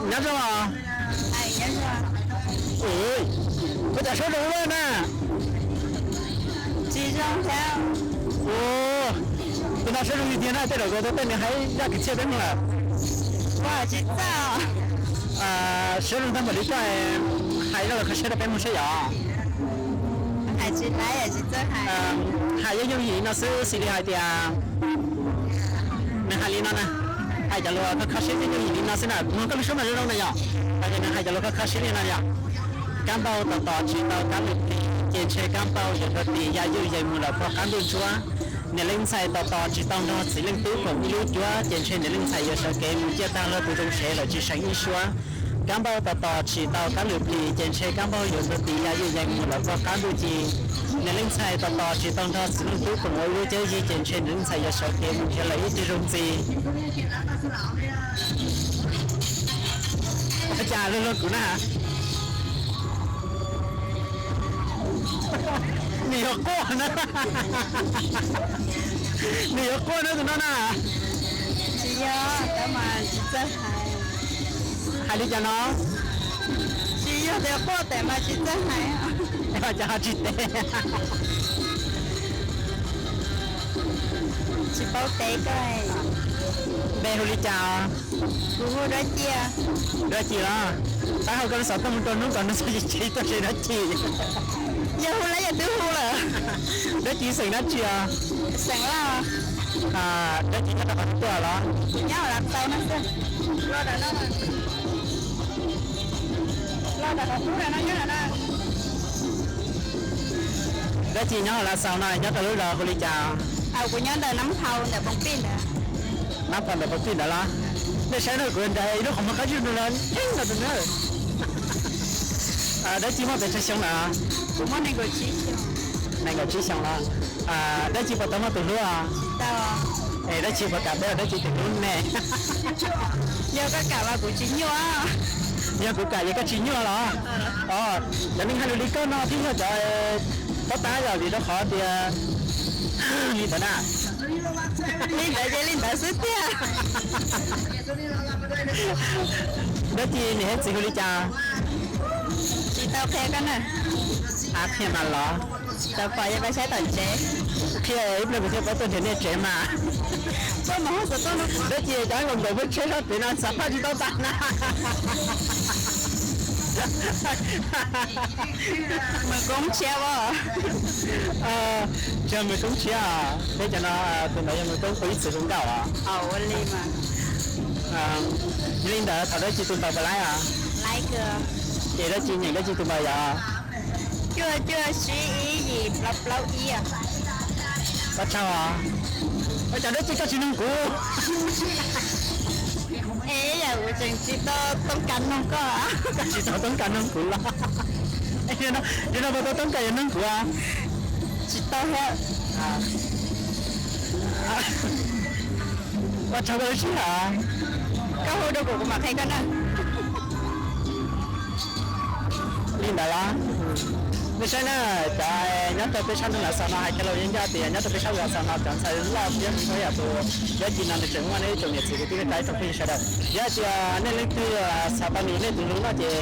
Nyob zoo os. Ua cas siab zoo luaj na? Tsis zoo thiab. Ua, tus no siab zoo li tiag na, tej zaum kuv tau tej nws hais zaj kwv txhiaj peb mloog lawm. Siab zoo tag npaum li koj, hais zaj lus kho siab rau peb mloog seb yom. Hais yooj yooj yim no xwb, xws li hais tias nws hais li no na, hais cov lus kho kho siab yooj yooj yim li no xwb na, mloog koj lub suab mas zoo zoo na yom. Hais tias nws hais cov lus kho kho siab li no yom. Kab npauj tos tos tsis tau kab lwm plig, ces ntshe kab npauj yuav rau tim ya ywj yees mus lawm pog qab ntuj ntsuab. Niam leej ntxhais tos tos tsis tau nrog txiv leej tub koom ib lub cuab, ces ntshe niam leej ntxhais yuav sawv kev mus ciaj tag luag tus zoo sev lawm tsis seem ib suab. Kab npauj tos tos tsis tau kab lwm plig, ces ntshe kab npauj yuav rau tim ya ywj yees mus lawm pog qab ntuj ci. Niam leej ntxhais tos tos tsis tau nrog txiv leej tub koom ua ib lub cuab yig, ces ntshe niam leej ntxhais yuav sawv kev mus nrhiav lawm ib tug zoo ntxiv. Ua cas luag luag kuv na? Nws yuav quaj na. Nws yuav quaj na tus no na. Tsis yog, tab mas tsis txawj hais. Hais li cas no? Tsis yog tias quaj tes mas tsis txawj hais. Cas ho tsis teb? Tsis paub teb koj. Npe hu li cas? Kuv hu Dab Ci. Dab Ci los? Tab hu koj lub xov tooj mus rau hnub kom nws txhob tsis tuaj se Dab Ci. Yog hu lawm yog twb hu lawm. Dab Ci xeem dab tsi os? Xeem Lauj. Dab Ci nyob rau qhov twg tuaj los? Kuv nyob hauv Lav Xaus no xwb. Dab Ci nyob hauv Lav Xaus no nyob rau lub zos hu li cas? Kuv nyob ntawm Nab Phau ntawm Poos Pij ntawd. Nab Phau ntawm Poos Pij ntawd los? Nej saib na, kuv nrhiav ib lub qhov muag qab zib no los ntheej no rau na. Dab Ci muaj pes tsawg xyoo lawm? Kuv muaj nees nkaum tsib xyoo. Nees nkaum tsib xyoo los? Dab Ci puas tau muaj tus hlub os? Es Dab Ci puas kam peb ua Dab Ci tus hlub ne? Yog koj kam mas kuv tsis nyuaj. Yog kuv kam yog koj tsis nyuaj los? Os, cov neeg hais lus li koj no thiaj yog cov paub tab yom, vim rau qhov tias li ntawd na. Li ntawd ces li ntawd xwb tiag. Dab Ci niam thiab txiv hu li cas? Tsis tau qhia koj na. Qhia mas los? Tau pom yog koj saib tom tsev. Qhia ib pliag kuv thiaj paub tuaj nrhiav nej tsev mas. Dab Ci cov nkaum nkaum muaj tsheb sab pem no xav phaj tsis tau tas na. Mws koob tshiab as. Tsis yog mws koob tshiab, peb cov no tus ntawd yog mws koob ua ib txwm hu nkauj os. Ua li mas. Yog li ntawd thaum Dab Ci tus npaws puas laib os? Ces Dab Ci nyeem Dab Ci tus npaws yom? Cuaj cuaj tsib ib yim plaub plaub ib. Pab tshau os. Ua cas Dab Ci koj tsis noog kuv? Es yam kuv tseem tsis tau toob kas noog koj. Koj tsis tau toob kas noog kuv los? Yog no puas tau toob kas yuav noog kuv? Tsis tau thiab. Ua tsaug koj lub sij hawm. Koj hu rau kuv kuv mam qhia koj na. Li ntawd los? Nej saib na, cov nyob rau peb sab nroog Lav Xaus no hais kiag los yeej ncaj tias nyob rau peb sab Lav Xaus no cov ntxhais loj thiab mus rau yam tus Dab Ci no nws tseem muaj nej ib tsoom niam txiv kwv tij neej tsa ib tsoom phooj ywg sawv daws. Yog tias nej leej twg xav tau nws ua nej tus hlub no ces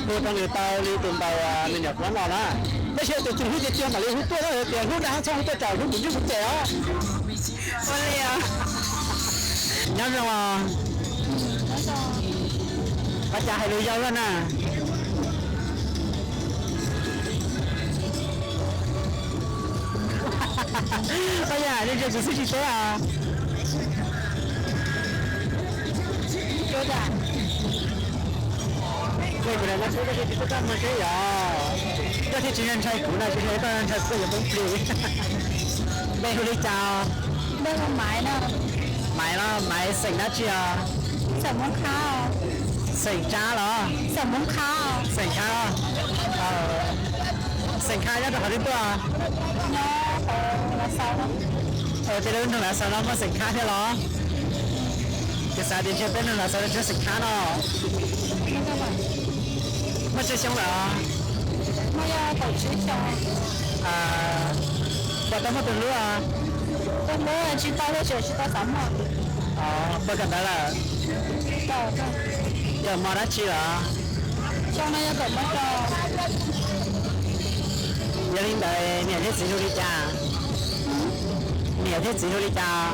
hu rau nws tau li tus npaws nws nyuam qhuav no na. Tab sis tus tsis hlub tiag tiag mam li hu tuaj, tias hlub dag txhob hu tuaj tsam hlub kuv ntsej kuv cem os. Ua li os. Nyob zoo os. Ua cas hais lus yau luaj na. Ua yam li ntsia kuv xwb tsis teb os. Kuv lam no tub koj thiaj tsis tuaj txaj muag seb yog koj thiaj tsis ntshai kuv na, tsis ntshai koj ntshai kuv koj yuav poob plig. Npe hu li cas? Npe hu Maiv no. Maiv los? Maiv xeem dab tsi os? Xeem Hmoob Khab. Xeem Tsab los? Xeem Hmoob Khab. Xeem Khab. Xeem Khab nyob rau qhov twg tuaj? Nyob hauv Lav Xaus. Tej lub nroog Lav Xaus no muaj xeem Khab thiab los? Kuv xav tias ntshe peb nroog Lav Xaus no tsis muaj xeem Khab no. Muaj tsawg xyoo lawm? Muaj yog kaum tsib xyoo. Puas tau muaj tus hlub? Tus hlub tsis tau thiab, tsis tau xav muaj. Puas kawm ntawv lawm? Kawm mos dab tsi los? Yog li ntawd niam thiab txiv hu li cas? Niam thiab txiv hu li cas?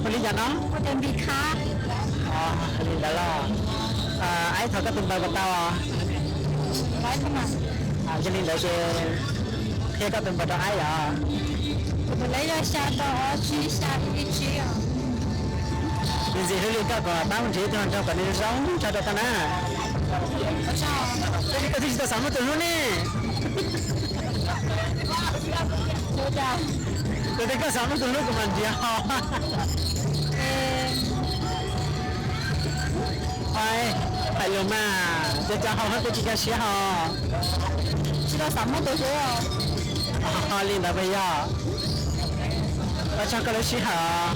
Hu li cas no? Li ntawd los, aib thov koj tus npawb puas tau? Yog li ntawd ces qhia koj tus npawb rau aib os. Nws ntxim hlub li koj kom pab mus nrhiav ib tug hluas nraug kom nws zoo tshaj rau koj na. Koj twb tsis tau xav muaj tus hlub ne. Kuv tias koj xav muaj tus hlub kuv mam nrhiav ho. Hais lus mas, cov cov hau hab peb tsis nkag siab ho. Tsis tau xav muaj tus hlub. Ho li ntawd puas yog? Ua tsaug koj lub sij hawm.